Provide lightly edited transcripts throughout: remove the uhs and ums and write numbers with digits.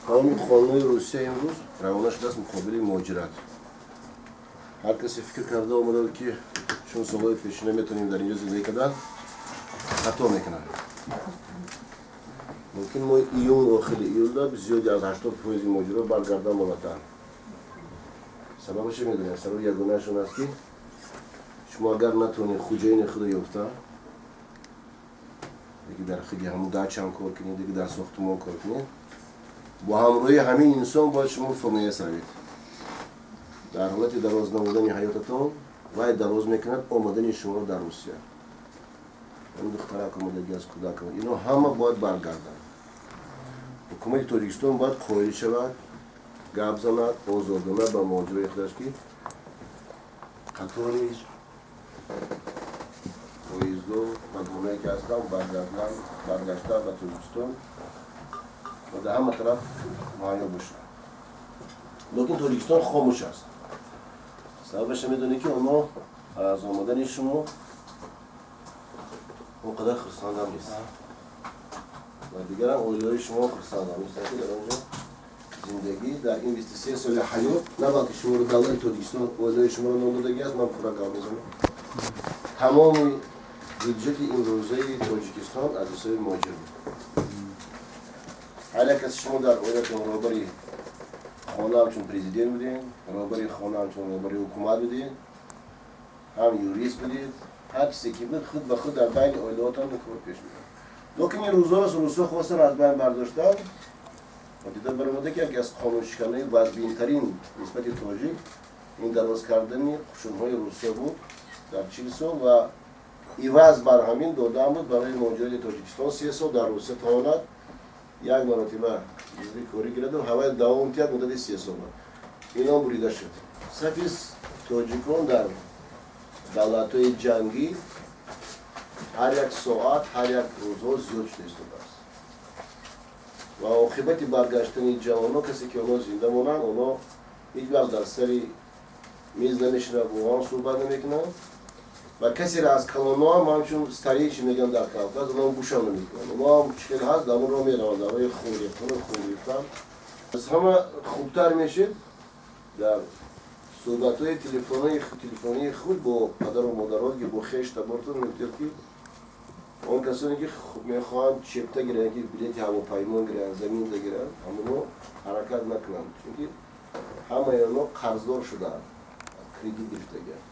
Тамоми қонуни Русия имрӯз равона шудааст муқобили муҳоҷират. Ҳар касе фикр карда омада, ки чун солҳои пешина метавонем дар инҷо зиндагӣ кардан, хато мекунанд. Мумкин моҳи июн, охири июлда зиёди аз 80% муҳоҷиро баргардан ба ватан. Сабабашо медонед? Сабаби ягонаашон аст, ки шумо агар натавонед хуҷаини худро ёфта, яке дар хиги ҳамун дача ҳам кор кунед, яке дар сохтумон кор кунед, бо ҳамроҳии ҳамин инсон бояд шумо ФМС равед. Дар ҳолати дароз намудани ҳаётатон вай дароз мекунад омадани шуморо дар Русия. Он духтарак омадагӣ аз кӯдак, ино ҳама бояд баргарданд. Ҳукумати Тоҷикистон бояд қоил шавад, гап занад озодона ба муҳоҷирои худаш, ки қатори поездо, вагонае ки ҳастанд, баргардан, баргашта ба Тоҷикистон ва дар ҳама тараф муҳайё бошад. Лекин Тоҷикистон хомӯш аст. Сабабаша медонед, ки онҳо аз омадани шумо он қадар хурсандам нест ва дигарам оилаҳои шумо хурсандам нестанд, ки дар он ҷо зиндагӣ дар ин 23 соли ҳаёт, на балки шуморо давлати Тоҷикистон оилаҳои шуморо ном додагӣ аст. Ман пурра гап мезанам. Тамоми бюджети имрӯзаи Тоҷикистон аз ҳисоби муҳоҷир буд. Ҳар як каси шумо дар оилатон роҳбари хона ҳамчун президент будем, роҳбари хона ҳамчун роҳбари ҳукумат будем, ҳам юрист будед, ҳар чизе ки буд, худ ба худ дар байни оилаотон кор пеш мебард. Лекин ин рӯзҳоро рӯсҳо хостан аз байн бардоштан ва дида баромада, ки яке аз қонуншиканои вазбинтарин нисбати тоҷик ин дароз кардани қушунҳои Русия буд дар 40 сол ва иваз бар ҳамин додаам буд барои муҳоҷироти Тоҷикистон 3 сол дар Русия тавонад як маротиба изни корӣ гираду ҳавай давом тиҳад муддати 3 сола. Ино бурида шуд. Сафи тоҷикон дар давлатҳои ҷангӣ ҳар як соат, ҳар як рӯзҳо зиёд шуда истодааст ва оқибати баргаштани ҷавонон, касе ки онҳо зинда монанд, онҳо ҳеҷ вақт дар сари миз намешинанд, бо ҳам суҳбат намекунанд ва касеро аз калонҳоам ҳамчун старейший мегӯянд дар Кавказ, онҳо гӯшам намекунанд. Онҳо ҳам чӣ хел ҳаст, дар он роҳ мераванд, дар роҳи хун рехтану хун гирифтан. Аз ҳама хубтар мешид дар суҳбатҳои телефонии худ бо падару модарон, ки бо хеш табортон мегуфтед, ки он касоне ки мехоҳанд чепта гиранд, ки билети ҳавопаймон гиранд, замин гиранд, ҳамоно ҳаракат накунанд, чунки ҳамаи онҳо қарздор шудаанд, кредит гирифтагианд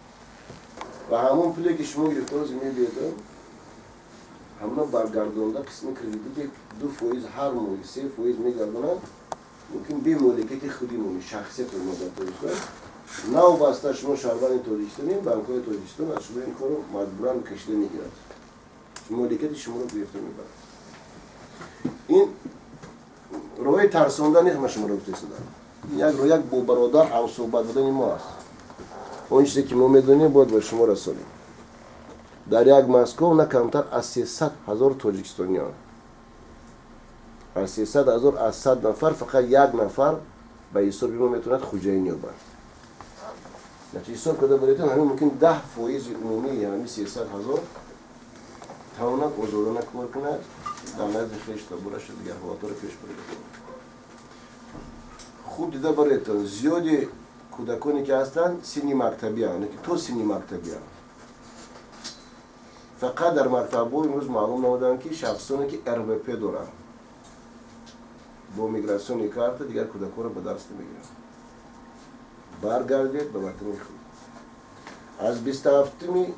ва ҳамон пуле ки шумо гирифта мебиёдам, ҳамона баргардонда қисми кредите ки 2% ҳар моҳ, 3% мегардонанд, мумкин бемоликияти худи мо, шахсияти мо дар Тоҷикистон. Навбаста шумо шаҳрванди Тоҷикистонем, банкҳои Тоҷикистон аз шумо ин корро маҷбуран кашида мегирад, моликияти шуморо гирифта мебарад. Ин роҳи тарсонда нест, ман шуморо гуфта истодам. Як роҳ, як бо бародар ҳамсӯҳбат будани мо аст. Он чизе ки мо медонем, бояд ба шумо расонем. Дар як Москов на камтар аз 300 000 тоҷикистониён, аз 300 000, аз 100 нафар фақат як нафар ба ҳисоби мо метавонад хуҷаин ёбад. Ҳисоб карда бароятон, ҳамин мумкин 10% умумии ҳамин 300 000 тавонад озодона кор кунад, дар назди хеш таборашу дигар ҳолатҳоро пеш барад. Хуб дида бароятон, зиёди кӯдаконе ки ҳастанд, синни мактабианд, ки то синни мактабианд. Фақат дар мактабҳо имрӯз маълум намуданд, ки шахсоне ки РВП доранд бо миграционный карта, дигар кӯдакҳоро ба дарс намегиранд. Баргардед ба ватани худ. Аз 27-уми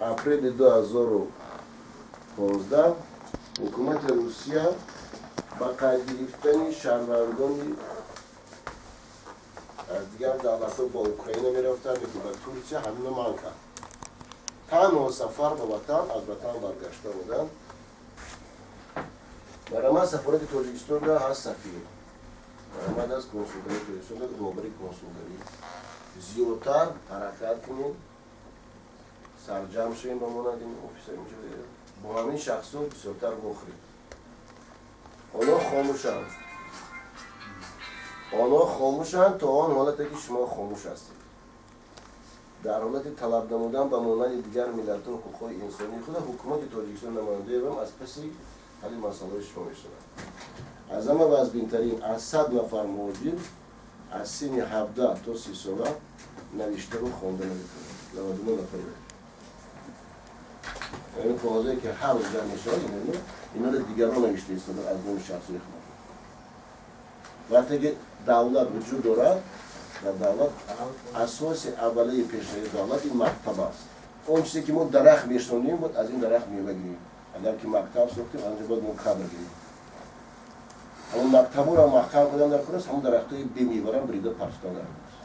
апрели 2015 ҳукумати Русия ба қайд гирифтани шаҳрвандони аз дигар давлатҳо ба Украина мерафтанд ёки ба Турсия, ҳамино манъ кард. Танҳо сафар ба ватан, аз ватан баргашта буданд. Баромад сафорати Тоҷикистонро ҳаст сафир, баромад аз консулгарии Тоҷикистон, роҳбари консулгарӣ. Зиёдтар ҳаракат кунем, сарҷамъ шавем ба монанди офиса инҷо, бо ҳамин шахсҳо бисёртар вохӯрем. Онҳо хомӯшанд, онҳо хомӯшанд то он ҳолате ки шумо хомӯш ҳастед. Дар ҳолати талаб намудан ба монанди дигар миллатҳо ҳуқуқҳои инсонии худа, ҳукумати Тоҷикистон намояндаи аз паси ҳалли масъалаҳои шумо мешавад. Аз ҳама вазбинтарин, аз 100 нафар муҳоҷир аз синни 17 то 30 сола навиштаву хонда наметавонад. 99 нафари. Ин коғазое ки ҳар рӯз ҷамъ мешавад, инҳоро дигарон навишта истодан аз номи шахсони худашон. Вақте ки давлат вуҷуд дорад, дар давлат асоси аввалияи пешравии давлат ин мактаб аст. Он чизе ки мо дарахт мешинонем, бояд аз ин дарахт мева гирем. Агар ки мактаб сохтем, аз онҷо бояд мо кадр гирем. Ҳамон мактабҳоро маҳкам кардан дар кор аст, ҳамон дарахтҳои бемеварам бурида партофтан дар кор аст.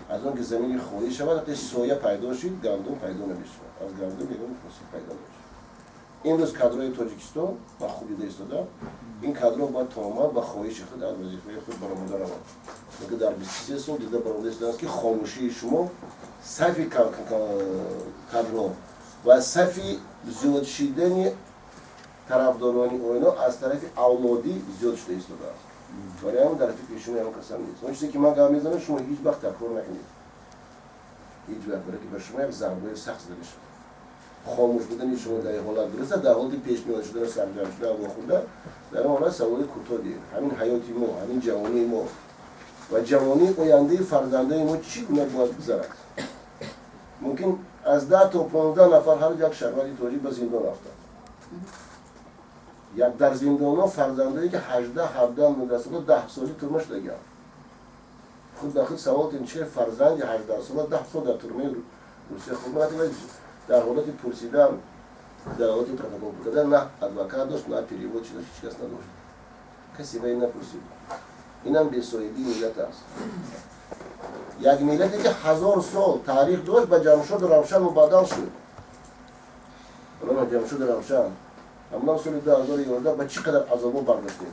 Аз он ки замини холӣ шавад, вақте соя пайдо шид, гандум пайдо намешавад. Аз гандум ягон ҳосил пайдо намешавад. Имрӯз кадрҳои Тоҷикистон ман хуб дида истодам, ин кадрҳо бояд тамоман ба хоҳиши худ аз вазифаи худ баромада раванд. Чунки дар 23 сол дида баромада истодааст, ки хомӯшии шумо сафи кадрҳо ва сафи зиёд шидани тарафдорони оино аз тарафи авлодӣ зиёд шуда истодааст. Барои ҳамин дар фикри шумо ягон касам нест. Он чизе ки ман гап мезанам, шумо ҳеҷ вақт такрор накунед, ҳеҷ вақт, барое ки ба шумо як зарбаи сахт зада мешавад. Хомӯш будани шумо дар ин ҳолат дуруст аст, дар ҳолати пешниҳод шудана, сарҷамъ шудан, вохӯрда дар ин ҳолат саволи кӯтоҳ диҳед. Ҳамин ҳаёти мо, ҳамин ҷавонии мо ва ҷавонии ояндаи фарзандои мо чӣ гуна бояд гузарад? Мумкин аз 10 то 15 нафар ҳар як шаҳрванди тоҷик ба зиндон рафтанд. Як дар зиндонҳо фарзандое ки 18, 17, 19 сола, 10 соли турма шудагианд. Худ ба худ савол кунед, чӣ фарзанди 18 сола 10 сол дар турмаи Русия хуб мерафт? Дар ҳолати пурсидан, дар ҳолати протокол кардан, на адвокат дошт, на переводчик дошт, ҳеҷ кас надошт, касе вай напурсид. Инам бесоҳибии миллат аст. Як миллате ки 1000 сол таърих дошт, ба Ҷамшоду Равшан мубаддал шуд. Ҷамшоду Равшан ҳамонам соли 2011 ба чӣ қадар азобо бардоштем.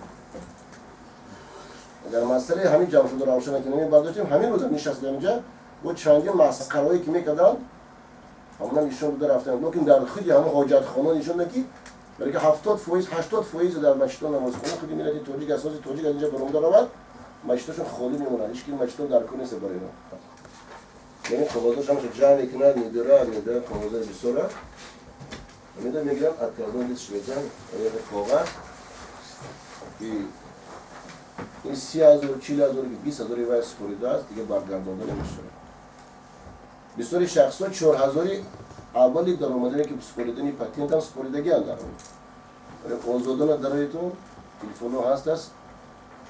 Агар масъалаи ҳамин Ҷамшоду Равшана ки намебардоштем, ҳамин рӯза нишастем инҷа бо чандин масқараҳое ки мекарданд, ҳамонам нишон дода рафтанд. Лекин дар худи ҳамон ҳоҷатхона нишон дад, ки барои ки 70%, 80% дар масҷидҳо намозхона худи миллати тоҷик, асоси тоҷик аз инҷа баромада равад, масҷидҳошон холӣ мемонад, ҳеҷ ки масҷидҳо дар кор нест барои инҳо. Яъне коғазош ҳамаша ҷамъ мекунад, медорад, медорад, коғазои бисёра медорад, мегиранд, отказной лист метиҳанд, коғаз ки ин 30 000, 40 000, 20 000-и вай супоридааст, дига баргардонда намешавад. Бисёри шахсҳо 4000-и аввали даромадане ки супоридани патентам супоридагианд. Дар озодона дароитон, телефонҳо ҳаст аст,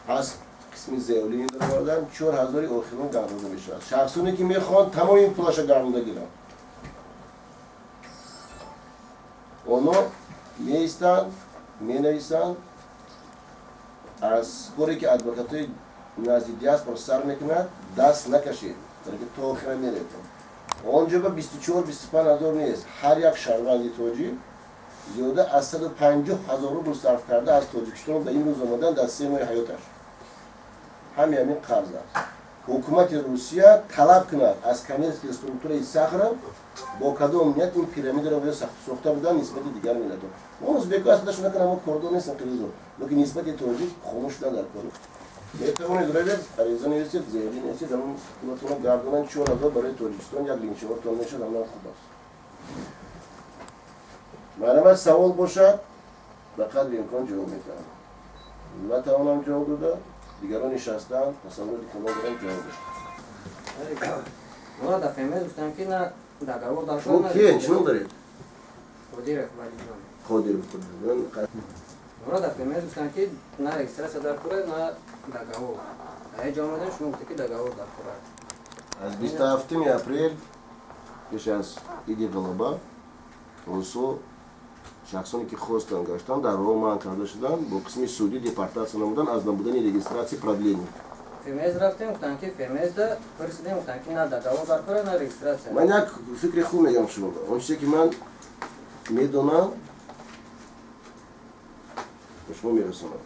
аз қисми заявление даровардан, 4000-и охирон гардонда мешавад. Шахсоне ки мехоҳанд тамоми ин пулаша гардонда гиранд, онҳо меистанд, менависанд. Аз коре ки адвокатҳои назди диаспора сар мекунад, даст накашед, барои ки то охира меретон. Он ҷо ба 24, 25 ҳазор нест. Ҳар як шаҳрванди тоҷик зиёда аз 150 000 рубл сарф карда аз Тоҷикистон ба ин рӯз омадан дар 3 моҳи ҳаёташ. Ҳами ҳамин қарз аст. Ҳукумати Русия талаб кунад аз коммерческой структураи Сахаров, бо кадом ният ин пирамидаро бояд сохта буданд нисбати дигар миллатҳо. Мо узбеко аз худашон накунам, мо кордор нестем, қирғизо, лекин нисбати тоҷик хомӯш шудан дар кор. Метавонед равед, ариза нависед, заявление нависед, ҳамон пулатонро гардонанд. 4000 барои Тоҷикистон як линчевортон мешавад, ҳамон хуб аст. Марҳамат, савол бошад, ба қадри имкон ҷавоб медиҳам. Натавонам ҷавоб дода, дигарон нишастанд, тасаввуроти калон дорам, ҷавоб медиҳам. Мо дар ФМС гуфтам, ки на договор дар Шумо киен, чӣ ном доред? Қодиров Валиҷон. Қодиров. Мо дар ФМС гуфтам, ки на регистрация дар кора, на договор. Дар ҷо омадем, шумо гуфте, ки договор дар кора. Аз 27-уми апрел, пеш аз Иди Ғалаба, русҳо шахсоне ки хостанд гаштан, дар роҳ манъ карда шуданд, бо қисми судӣ депортатсия намуданд аз набудани регистрация продления. ФМС рафтем, гуфтанд, ки ФМС-да пурсидем, гуфтанд, ки на договор дар кора, на регистрация. Ман як фикри хуб мегам шумо. Он чизе ки ман медонам, ба шумо мерасонам.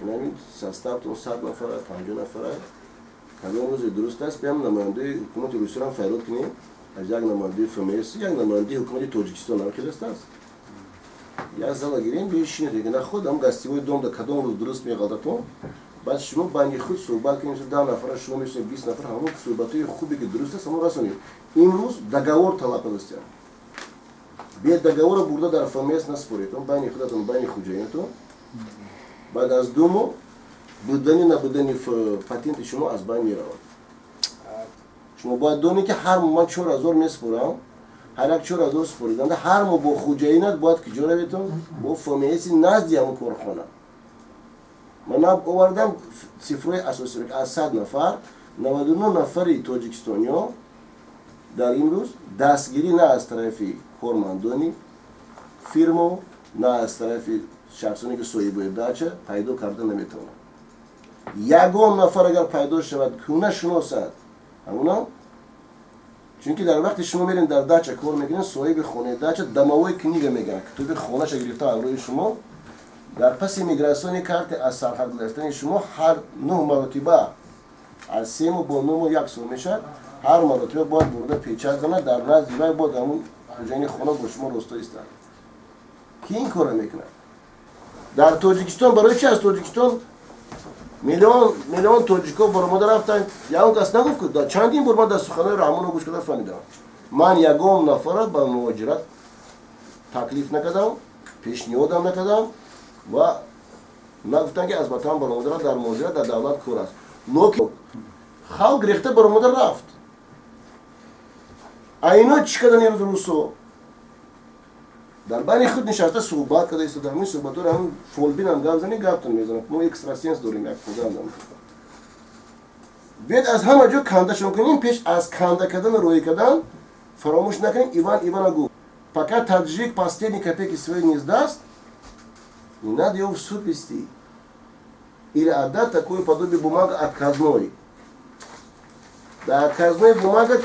Ин составтон 100 нафара, 50 нафара, кадом рӯзе дуруст аст, биям намояндаи ҳукумати Русияро файрод кунем, аз як намояндаи ФМС, як намояндаи ҳукумати Тоҷикистон, ҳам аст, як зала гирем, бишинед, на худ ҳам гостевой дом да, кадом рӯз дуруст меғалтатон, баъд шумо банги худ суҳбат кунем, 10 нафара шумо мешинед, 20 нафар, ҳамон суҳбатҳои хубе ки дуруст аст, ҳамон расонед. Имрӯз договор талаб кардастиям. Бе договора бурда дар ФМС насупоред, он байни худатон, байни хуҷаинатон. Баъд аз 2 моҳ. Будани набудани патенти шумо аз байн меравад. Шумо бояд донед, ки ҳар моҳ ман 4000 месупорам, ҳар як 4000 супориданда ҳар моҳ бо хуҷаинат бояд куҷо раведтон? Бо ФМС назди ҳамон корхона. Ман овардам цифрои асосиро, ки аз 100 нафар 99 нафари тоҷикистониҳо дар имрӯз дастгирӣ на аз тарафи кормандони фирмо, на аз тарафи шахсоне, ки соҳибои дача, пайдо карда наметавонанд. Ягон нафар агар пайдо шавад, куна шиносад ҳамуна, чунки дар вақте шумо мерем, дар дача кор мекунед, соҳиби хонаи дача домовой книга мегӯяд, китоби хонаша гирифта ҳамроҳи шумо. Дар паси миграционный карта аз сарҳад гузаштани шумо ҳар нӯҳ маротиба, аз 3 моҳ бо 9 моҳ як сол мешавад, ҳар маротиба бояд бурда печать занад дар назди вай, бояд ҳамун хуҷаини хона бо шумо росто истад. Ки ин корро мекунад дар Тоҷикистон? Барои чи аз Тоҷикистон миллион миллион тоҷикҳо баромада рафтанд? Ягон кас нагуфт, ки чандин бор ман дар суханои Раҳмонов гӯш карда фаҳмидам, ман ягон нафарро ба муҳоҷират таклиф накардам, пешниҳодам накардам ва нагуфтам, ки аз ватан баромада дар муҳоҷират, дар давлат кор аст. Локин халқ рехта баромада рафт. А ино чӣ кардан? Имрӯз русо дар байни худ нишаста суҳбат карда истода. Ҳамин суҳбатҳоро ҳамин фолбинам гап зани, гаптон мезанам. Мо экстрасенс дорем, як худам. Биёед, аз ҳама ҷо кандашон кунем. Пеш аз канда кардану роҳӣ кардан фаромӯш накунем, Иван Ивана гуфт: «Пока таджик последний копейки свои не сдаст, не надо его в суд вести или отдать такое подобие бумага отказной». Дар отказной бумага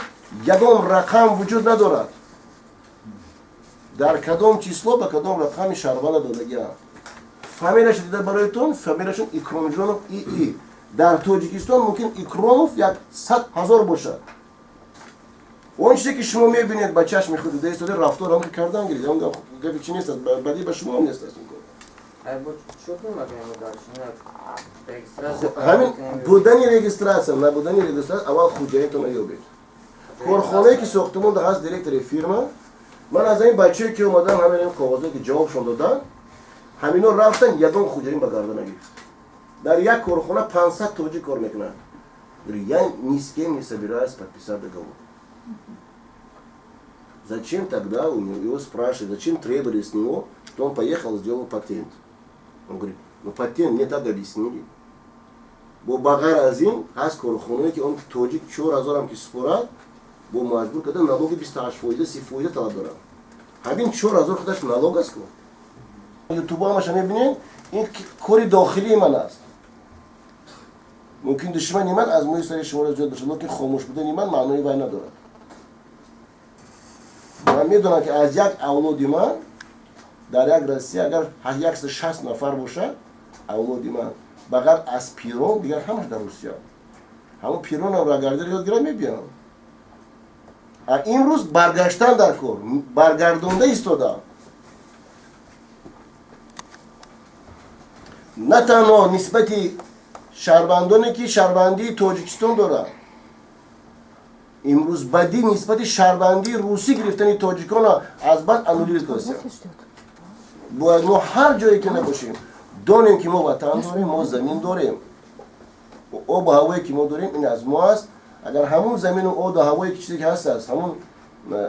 ягон рақам вуҷуд надорад, дар кадом число ба кадом рақами шарвана додагиам. Фамилияшо дида бароятон, фамилияшон Икромҷонов ии. Дар Тоҷикистон мумкин Икромов 100 000 бошад. Он чизе, ки шумо мебинед, ба чашми худ дида истода, рафтор ҳам ки кардан гиред, он гапи чи нест, баъди ба шумо ҳам нест аст ин кор. Ҳамин будани регистрация, набудани регистрация, аввал хуҷаинтона ёбед. Корхонае, ки сохтмонда ҳаст, директори фирма. Ман аз ин бачае, ки омадан, ҳамин коғозое, ки ҷавобшон доданд, ҳамино рафтан, ягон хуҷаин ба гарда нагирифт. Дар як корхона 500 тоҷик кор мекунанд. Я ни с кем не собираюсь подписать договор. Зачем тогда у него его спрашивали, зачем требовали с него, что он поехал, сделал патент? Он говорит: «Ну, патент мне так объяснили». Бо ба ғайр аз ин ҳаст корхонае, ки он тоҷик 4000-ам ки супорад, бо маҷбур карда налоги 28 фоиза, 30 фоиза талаб дорад. Ҳамин 4000 худаш налог аст ку. Ютубо ҳамаша мебинед, ин кори дохилии ман аст. Мумкин душмани ман аз мӯи сари шуморо зиёд бошад, лекин хомӯш будани ман маънои вай надорад. Ман медонам, ки аз як авлоди ман дар як Россия агар 160 нафар бошад, авлоди ман ба ғайр аз пирон дигар ҳамаш дар Русия. Ҳамон пиронам рагардиро ёд гирад, мебиям. А имрӯз баргаштан дар кор баргардонда истодаам. На танҳо нисбати шаҳрвандоне, ки шаҳрвандии Тоҷикистон дорад, имрӯз бадӣ нисбати шаҳрвандии русӣ гирифтани тоҷикона аз банд аннулировать кардастем. Бояд мо ҳар ҷое ки набошем, донем, ки мо ватан дорем, мо замин дорем, обу ҳавое, ки мо дорем, ин аз мо аст. Агар ҳамун замину оду ҳавое, ки чизе ки ҳаст аст, ҳамун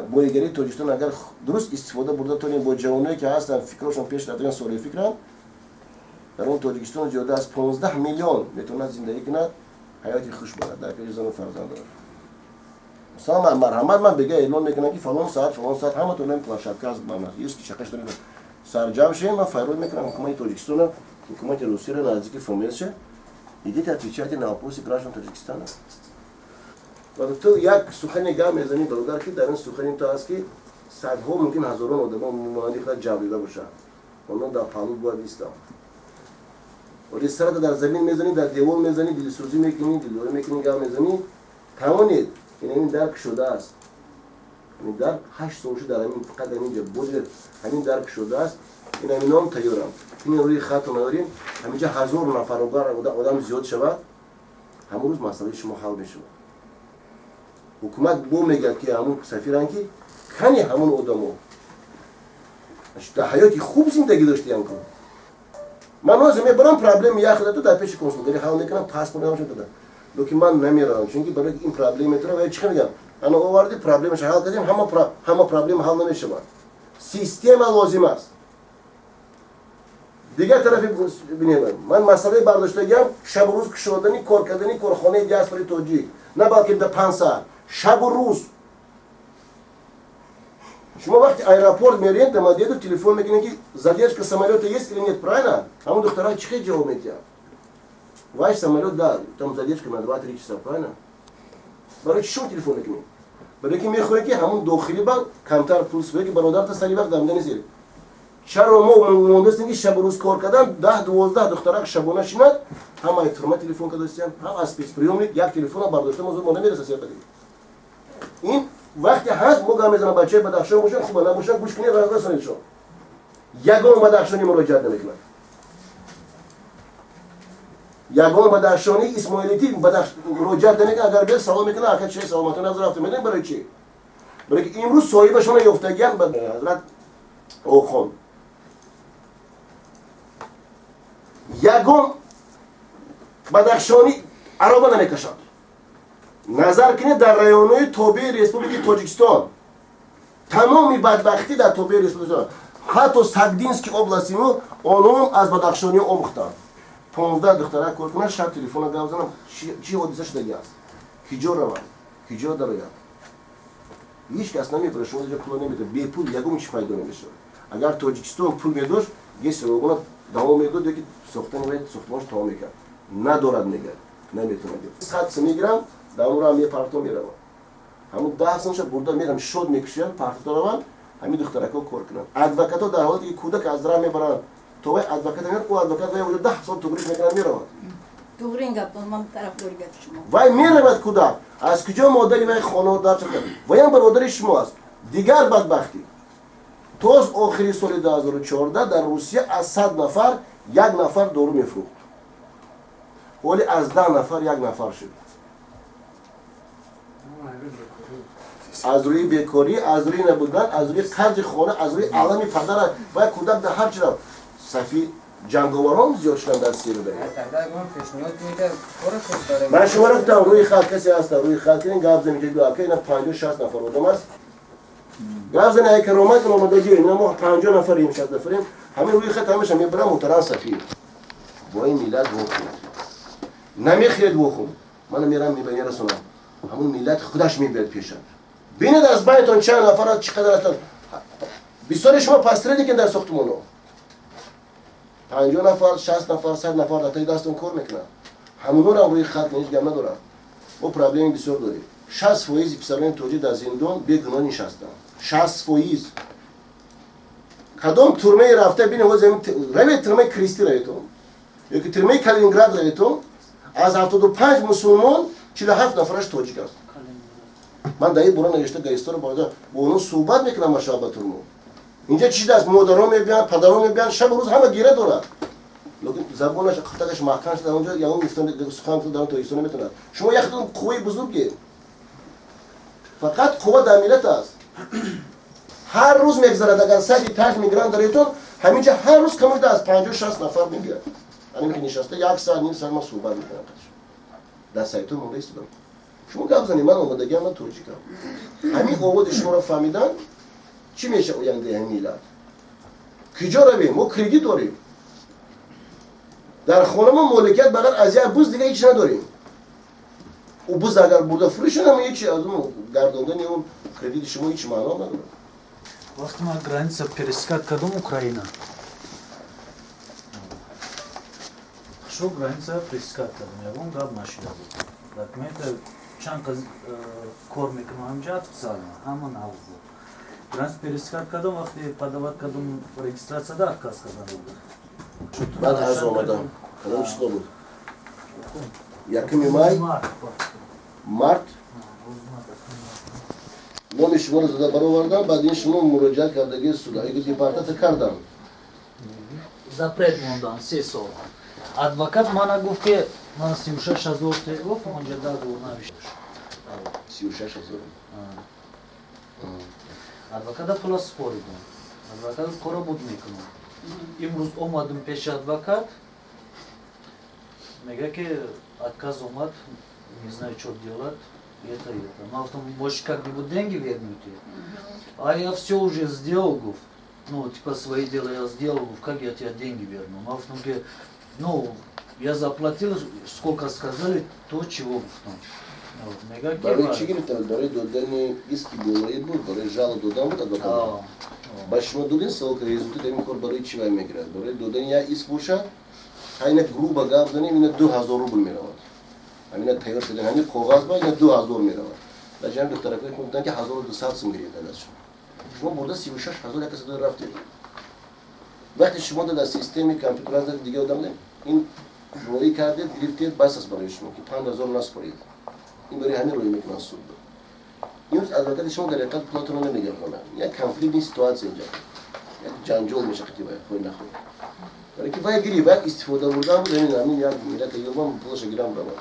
боигарии Тоҷикистон агар дуруст истифода бурда тонем, бо ҷавоное, ки ҳастанд, фикрошон пеш рафтаган, соҳиби фикранд, дар он Тоҷикистон зиёда аз 15 миллион метавонад зиндагӣ кунад, ҳаёти хуш барад дар пеши зану фарзандон. Масалан, марҳамат, ман бега эълон мекунам, ки фалон соат, фалон соат ҳаматон площадка аст, ки чақаш дорем, сарҷамъ шем. Ман фарёд мекунам ҳукумати Тоҷикистона, ҳукумати Русияро, наздики ФМС-ша: идите, отвечайте на вопросы граждан Таджикистана. Ва ту як сухане гап мезанӣ, бародар, ки дар ин сухани ту аст, ки садҳо, мумкин ҳазорон одамо монанди худат ҷабрида бошанд, онҳо дар паҳлӯ бояд истанд. Вале сарата дар замин мезанӣ, дар девол мезанӣ, дилсӯзӣ мекунӣ, дилдорӣ мекунӣ, гап мезанӣ. Тавонед, ин ҳамин дар кушодааст, ҳамин дар 8 сол шуд, дар ҳамин фақат ҳамин ҷо боз ҳамин дар кушодааст. Ин ҳаминон тайёрам, ин рӯи хату надорем. Ҳаминҷа 1000 нафар одам зиёд шавад, ҳамон рӯз масъалаи шумо ҳал мешавад. Ҳукумат бо мегӯяд, ки ҳамун сафиран, ки кани ҳамун одамо дар ҳаёти хуб зиндагӣ доштиян ку. Ман ҳозир мебарам проблеми як худато дар пеши консулгарӣ ҳал мекунам, паспорт ҳамашо додам. Лекин ман намеравам, чунки барои ин проблема тура ва чӣ мегам? Ана оварди проблемаша ҳал кардем, ҳама проблема ҳал намешавад. Система лозим аст. Дигар тарафи бинем, ман масъалаи бардоштагиам шабу рӯз кушодани кор кардани корхонаи диаспораи тоҷик, на балки да 5 саат, шабу рӯз. Шумо вақти аэропорт меред, Домодедово телефон мекунед, ки задержка самолета есть или нет, правильно? Ҳамон духтара чӣ хел ҷавоб медиҳад? Ваш самолет, да, там задержка на 2-3 часа, правильно? Барои чӣ шумо телефон мекунед? Барои ки мехоҳед, ки ҳамон дохили ба камтар пул супоред, ки бародарта сари вақт дамда несед. Чаро мо мондастем, ки шабу рӯз кор кардан, 10-12 духтарак шабона шинад, ҳамаи турма телефон кардастиям, ҳам аз спецприёмник як телефона бардошта мо мо намераса сербади. Ин вақте ҳаст, мо гап мезанам, бачаи Бадахшон бошанд, хуба набошанд, гӯш кунед, расонедшон. Ягон бадахшонӣ муроҷиат намекунад. Ягон бадахшонӣ исмоилитӣ муроҷиат намекунад, агар биёд салом мекунад, ака чӣ саломатон аз рафта медонед барои чӣ? Барои ки имрӯз соҳибашона ёфтагиан ҳазрат Охон. Ягон бадахшонӣ ароба намекашад. Назар кунед дар районҳои тобеи Республики Тоҷикистон. Тамоми бадбахтӣ дар тобеи Республики Тоҷикистон. Ҳатто Сагдинский области мо онҳом аз бадахшонӣ омӯхтанд. 15 духтарак кор кунанд, шаб телефона гап занам, чӣ ҳодиса шудаги аст? Киҷо раванд? Киҷо дарояд? Ҳеҷ кас намебарад, шумо инҷо пула намедиҳад. Бепул ягон чиз пайдо намешавад. Агар Тоҷикистон пул медошт, ГЭС Роғуна давом медод, ёки сохтани вай сохтмонаш тамом мекард. Надорад, мегӯяд, наметавонад. 100 сом мегирам, дар он роҳ мепартом меравам. Ҳамун 10 сомша бурда мерам, шод мекушам, партофта равам, ҳамин духтаракҳо кор кунанд. Адвокатҳо дар ҳолате ки кӯдак аз раҳ мебаранд, то вай адвокат меояд, ӯ адвокат вай уже 10 сол тугрик мекунад, меравад. Туғри ин гапон, ман тарафдори гапи шумо. Вай меравад кӯдак. Аз куҷо модари вай хона дар чархад? Ваям бародари шумо аст. Дигар бадбахтӣ. То охири соли 2014 дар Русия аз 100 нафар як нафар дору мефурӯхт. Ҳоли аз 10 нафар як нафар шуд. Аз рӯи бекорӣ, аз рӯи набудан, аз рӯи қарзи хона, аз рӯи алами падара вай кӯдак дар ҳар чи рафт. Сафи ҷанговарон зиёд шуданд дар Сирия. Ман шуморо гуфтам, рӯи хат касе ҳаст, рӯи хат кунед, гап занед, ҷо ака ина 50-60 нафар одам аст. Гап занед, ай каромат омадагӣ, ина мо 50 нафарем, 60 нафарем. Ҳамин рӯи хат ҳамаша мебарам, муҳтарам сафир. Бо ин миллат вохӯрд. Намехӯред вохӯрд. Ман мерам мерасонам. Ҳамун миллат худаш мебиёд пешат. Бинед аз байнтон чанд нафар аст, чӣ қадар ҳастанд. Бисёри шумо посредник дар сохтмонҳо. 50 нафар, 60 нафар, 100 нафар дар таи дастон кор мекунанд. Ҳамонҳоро рӯи хат ҳеҷ гап надорад. Мо проблеми бисёр дорем. 60% писарони тоҷик дар зиндон бегуноҳ нишастанд. 60%. Кадом турмаи рафта бинед, ҳозир равед турмаи Кристи раведтон, ёки турмаи Калининград раведтон, аз 75 мусулмон 47 нафараш тоҷик аст. Ман дар ин бора навишта гаисторо бо онҳо суҳбат мекунам машаба ба турмо. Инҷа чӣ аст? Модарон мебиёнд, падарон мебиёнд, шабу рӯз ҳама гира дорад. Лекин забонаш қутакаш маҳкам шуда, онҷо ягон гуфтан сухан гуфтан дар Тоҷикистон наметавонад. Шумо яктон қувваи бузурге. Фақат қувва дар миллат аст. Ҳар рӯз мегзарад, агар сайти таҷ мигрант даретон, ҳаминҷа ҳар рӯз камуда аз 50-60 нафар мебиёд. Ҳамин ки нишаста як саат, ним саат ман суҳбат мекунам. Дар сайтҳо монда истодам. Шумо гап занед, ман омадагиам, ман тоҷикам. Ҳамин овози шуморо фаҳмидан чӣ мешавад ояндаи ҳамин миллат? Куҷо равем? Мо кредит дорем. Дар хона мо моликият бағайр аз як буз дига ҳеҷ надорем. Ӯ буз агар бурда фурӯшад, ҳеҷ аз он гардондани он кредити шумо ҳеҷ маъно надорад. Вақте ман граница пересекать кардам Украина. Шо граница пересекать кардам, ягон гап нашида буд. Документы чанд қаз кор мекунам ҳамҷа официально, ҳама нав буд. Граница пересекать кардам, вақте подавать кардам регистрацияда отказ кардан буд. Баъд аз омадам. Кадом число буд? 1 май? Март? Номи шуморо зада баровардам, баъд ин шумо муроҷиат кардаги суда. Ай депортатсия кардам. Запрет мондан 3 сол. Адвокат мана гуфт, ки ман 36 000 гуфт, онҷа договор навишта. 36 000? Адвоката пула супоридам. Адвокат кора буд мекунам. Имрӯз омадем пеши адвокат, мега, ки отказ омад, не знаю, что делать, это, это. Ман гуфтам, может, как-нибудь деньги вернете? А я все уже сделал, гуфт. Ну, типа, свои дела я сделал, гуфт, как я тебе деньги верну? Ман гуфтам, ки, ну, я заплатил, сколько сказали, то чего, гуфтам. Вот, мега, ки Барои чӣ гирифтанд? Барои додани иски болоӣ буд, барои жалоба додан буд адвокат? А. Ба шумо додин савол, ки результат ин кор барои чӣ вай мегирад? Барои додани як иск бошад, ҳайна грубо гап занем, ина 2000 рубл меравад. Ҳамина тайёр шудан ҳамин коғаз ба ина 2000 меравад. Дар ҷамъи духтаракое гуфтанд, ки 1200 сум гирифтанд аз шумо. Шумо бурда 36 000 як каса дода рафтед. Вақте шумо дар системи компютер аз дига одам ин роӣ кардед, гирифтед, бас аст барои шумо, ки 5000 наспоред. Ин барои ҳамин роӣ мекунанд суд. Имрӯз адвокати шумо дар ҳақиқат пулатонро намегардонад. Як конфликтный ситуация инҷа, як ҷанҷол меша қити вай, хоҳӣ нахоҳӣ, барои ки вай гирифт, як истифода бурдан буд. Ҳамин як миллата ёбам, пулаша гирам, равад.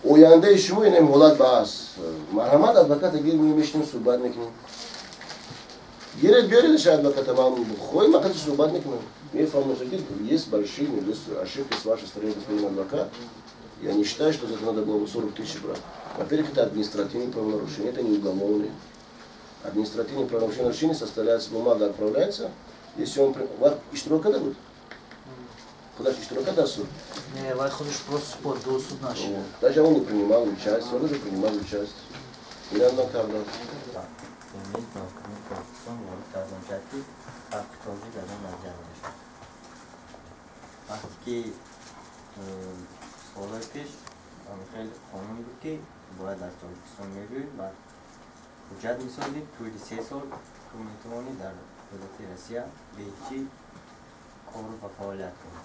Ояндаи шумо ин ҳолат ба аст. Марҳамат, адвоката гир, мешинем, суҳбат мекунем. Гиред, биёредаш адвоката, ман хоҳӣ, ман қати суҳбат мекунам. Мефаҳмам, ки есть большие ошибки с вашей стороны, господин адвокат. Я не считаю, что за это надо было бы 40 тысяч брать. Во-первых, это административное правонарушение, это не уголовное. Административное правонарушение составляется, бумага отправляется, если он. Иштирок когда будет? Куда иштирок когда суд? Не, вай худаш просто спор до суд нашид. Даже он не принимал участие, он уже принимал участие. Инам накарда. Имрӯз ба ҳукумати Тоҷикистон ворид карда мешавад, ки халқи тоҷик аз он азият мешавад. Вақте ки солҳои пеш хеле қонун буд, ки бояд аз Тоҷикистон мебиёӣ ва ҳуҷҷат месозӣ, тӯли 3 сол ту метавонӣ дар давлати Россия беҳичӣ кору ва фаъолият кунӣ.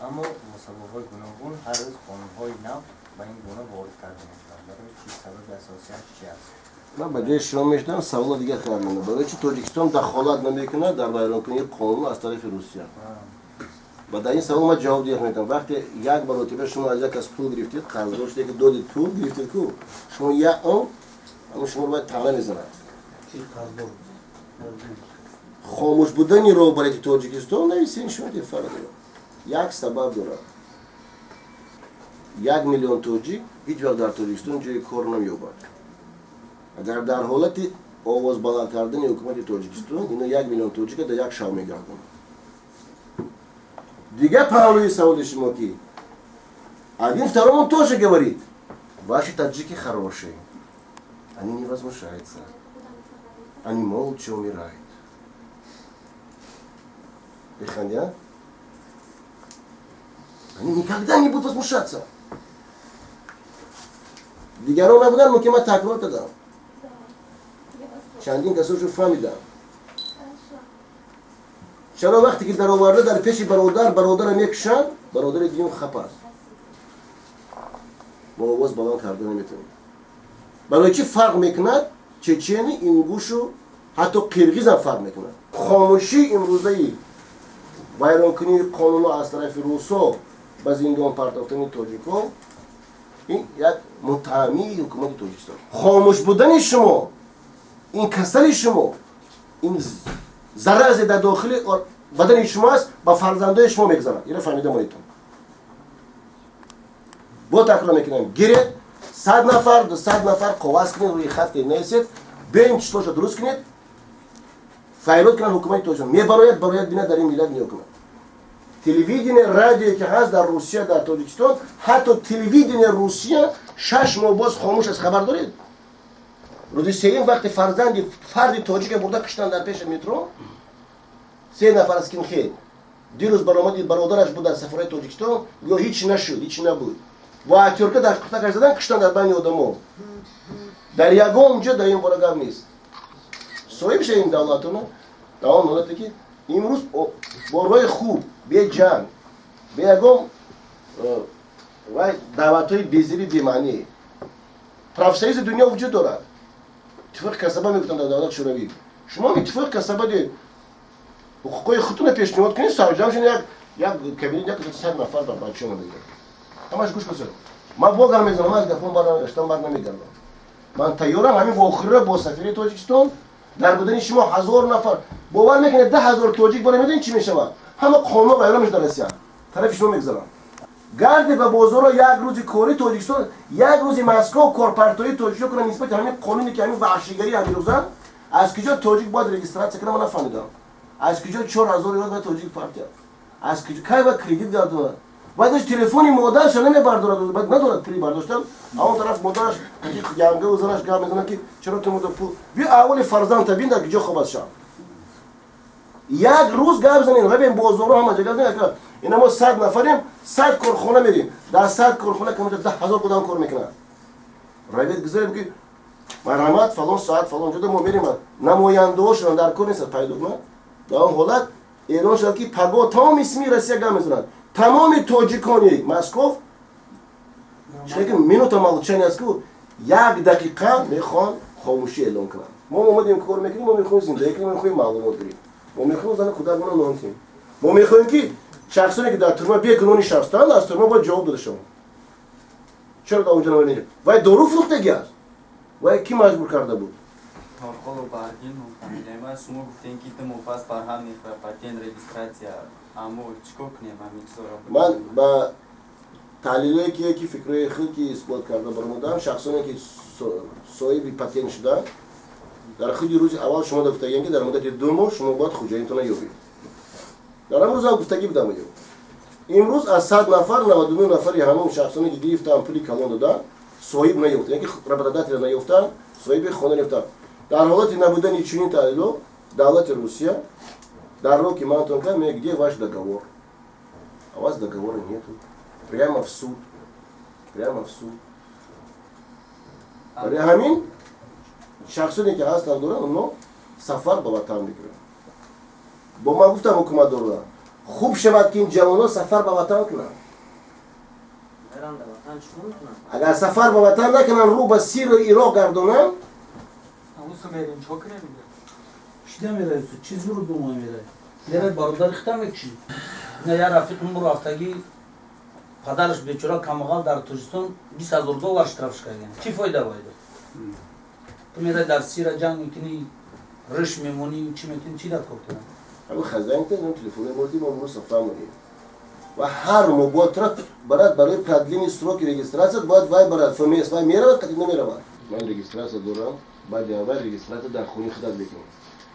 Аммо бо сабабҳои гуногун ҳар рӯз қонунҳои нав ба ин гуна ворид карда мешавад. Барои чӣ? Сабаби асосиаш чи аст? Ман ба ҷои шумо мешудам, савола дигар хабар мекунам: барои чӣ Тоҷикистон дахолат намекунад дар вайронкунии қонун аз тарафи Русия? Ва дар ин савол ман ҷавоб диҳам метавонам. Вақте як маротиба шумо аз як кас пул гирифтед, қарздор шудед, ки додед, пул гирифтед ку, шумо як он аммо шуморо бояд таъна мезанад. Хомӯш будани роҳбарияти Тоҷикистон нависен шумо фарқ дорад, як сабаб дорад: 1 миллион тоҷик ҳеҷ вақт дар Тоҷикистон ҷои кор намеёбад. Агар дар ҳолати овоз баланд кардани ҳукумати Тоҷикистон, ино 1 миллион тоҷика дар як шав мегардонад. Дигар паҳлӯи саволи шумо, ки один второму тоже говорит: ваши таджики хорошие, они не возмущаются, они молча умирают. Бихандя, они никогда не будут возмущаться. Дигарон набуданд, мумкин, ман такрор кардам, чандин касошо фаҳмидам. Чаро вақте ки дароварда дар пеши бародар бародара мекушанд, бародари дуюм хап аст, бо овоз баланд карда наметавонад? Барои чӣ фарқ мекунад чечени, ингушу, ҳатто қирғизам фарқ мекунад? Хомӯшии имрӯзаи вайронкунии қонунҳо аз тарафи русо, ба зиндон партофтани тоҷикҳо, ин як муттаҳамии ҳукумати Тоҷикистон. Хомӯш будани шумо, ин касали шумо, ин заразе дар дохили бадани шумо аст, ба фарзандои шумо мегузарад. Ина фаҳмида монедтон. Бо такрор мекунам: гиред 100 нафар, 200 нафар, коғаз кунед, рӯи хат нависед, бен числоша дуруст кунед, файрод кунад ҳукумати Тоҷикистон. Мебарояд, барояд, бинад, дар ин миллат ниё кунад. Телевидение, радиое ки ҳаст дар Русия, дар Тоҷикистон, ҳатто телевидение Русия 6 моҳ боз хомӯш аст. Хабар доред? Рӯзи сеюм, вақте фарзанди фарди тоҷика бурда киштанд дар пеши метро, се нафар скинхед, дирӯз баромади бародараш буд дар сафораи Тоҷикистон, гӯё ҳеч нашуд, ҳеч набуд. Бо отвёртка дар куртакаш задан, киштанд дар байни одамо. Дар ягон ҷо дар ин бора гап нест. Соҳиб шавем давлатона дар он ҳолате, ки имрӯз борҳои хуб, беҷанг, бе ягон вай даъватҳои безиби, бемаънӣ. Профсоюзи дунё вуҷуд дорад, иттифоқи касаба мегуфтанд дар давлати Шӯравӣ. Шумо иттифоқи касаба диҳед, ҳуқуқҳои худтонро пешниҳод кунед, сарҷамшон як кабинет, як 100 нафар ба бачаҳо мегирад, ҳамаш гӯш кунед. Ман богар мезанам, аз гапон баргаштан бар намегардам. Ман тайёрам ҳамин вохӯриро бо сафири Тоҷикистон. Дар будани шумо 1000 нафар бовар мекунед 10,000 тоҷик бора медонед чӣ мешавад? Ҳама қонун вайрон мешавад дар Россия. Тарафи шумо мегузаранд. Гарде ба бозорҳо як рӯзи кори Тоҷикистон, як рӯзи Москва корпартоии тоҷикҳо кунанд нисбати ҳамин қонуне ки ҳамин ваҳшигарӣ ҳамин рӯза аз куҷо тоҷик бояд регистрация кунад, ман нафаҳмидам. Аз куҷо 4000 евро бояд тоҷик партия? Аз куҷо кай бояд кредит гардонад? Баъдаш телефони модараша намебардорад, баъд надорад пули бардоштан. А он тараф модараш янга занаш гап мезанад ки чаро ту мода пул биё аввали фарзандта бин дар куҷо хоб аст шаб. Як рӯз гап занем, равем бозорҳо ҳама ҷо гап занем. Ина мо 100 нафарем, 100 корхона мерем. Дар 100 корхона камтар 10,000 одам кор мекунад. Равед гузарем ки марҳамат фалон соат фалон ҷода мо мерем. Намояндаҳошон дар кор нест пайдо кунад. Дар он ҳолат эълон шуд ки паго тамоми СМИ Россия гап мезанад. Тамоми тоҷикони Москов чӣ минута молчания аст ку як дақиқа мехоҳанд хомӯшӣ эълон кунанд. Мо омадем кор мекунем, мо мехоҳем зиндагӣ кунем, мо мехоҳем маълумот гирем. Мо мехоҳем зани кӯдакона нон тиҳем. Мо мехоҳем ки шахсоне ки дар тюрьма бегуноҳи шахсанд аз тюрьма бояд ҷавоб дода шаванд. Чаро дар онҷо намебинед? Вай дору фурӯхтагӣ аст. Вай кӣ маҷбур карда буд? Норхолов Баҳриддин, фамилияи шумо гуфтем ки 2 моҳ пас барҳам мехӯрад патент регистрация. Аммо чӣ кор кунем ҳамин чизоро? Ман ба таҳлилое ки фикрҳои худ ки исбот карда баромадам, шахсоне ки соҳиби патент шуданд, дар худи рӯзи аввал шумо гуфтагиам ки дар муддати 2 моҳ шумо бояд хуҷаинтона ёбед. Дар ҳамон рӯз гуфтагӣ будам. Имрӯз аз 100 нафар 99 нафари ҳамон шахсоне ки гирифтанд пули калон доданд, соҳиб наёфтанд, яке работодателя наёфтанд, соҳиби хона наёфтанд. Дар ҳолати набудани чунин таҳлило давлати Русия дар роҳ ки мантон кард, мегӯяд где ваш договор? А у вас договора нету. Прямо в суд. Прямо в суд. Барои ҳамин шахсоне ки ҳастанд доранд, онҳо сафар ба ватан мекунанд. Бо ман гуфтам ҳукуматдорон хуб шавад ки ин ҷавонҳо сафар ба ватан кунанд. Агар сафар ба ватан накунанд, рӯ ба Сирию Ироқ гардонанд, чида меравед? Чӣ зур дума меравед? Меравед бародари хита мекушӣ. Ина як рафиқи мо рафтагӣ падараш бечора камағал дар Тоҷикистон $20,000 штрафш кардем. Чӣ фоида вайда? Ту меравед дар Сира ҷанг мекунӣ, риш мемонӣ, чӣ мекунӣ, чӣ дар кор кунам? Ҳамин хазанта телефони бурди мо имрӯз сафар монем. Ва ҳар моҳ бояд барад барои продление сроки регистрация бояд вай барад ФМС вай меравад, қати намеравад. Ман регистрация дорам, баъди аввал регистрация дар хони худат мекунам.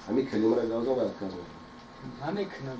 Ҳамин калимаро гавзам ва отказ мекунам. Намекунад.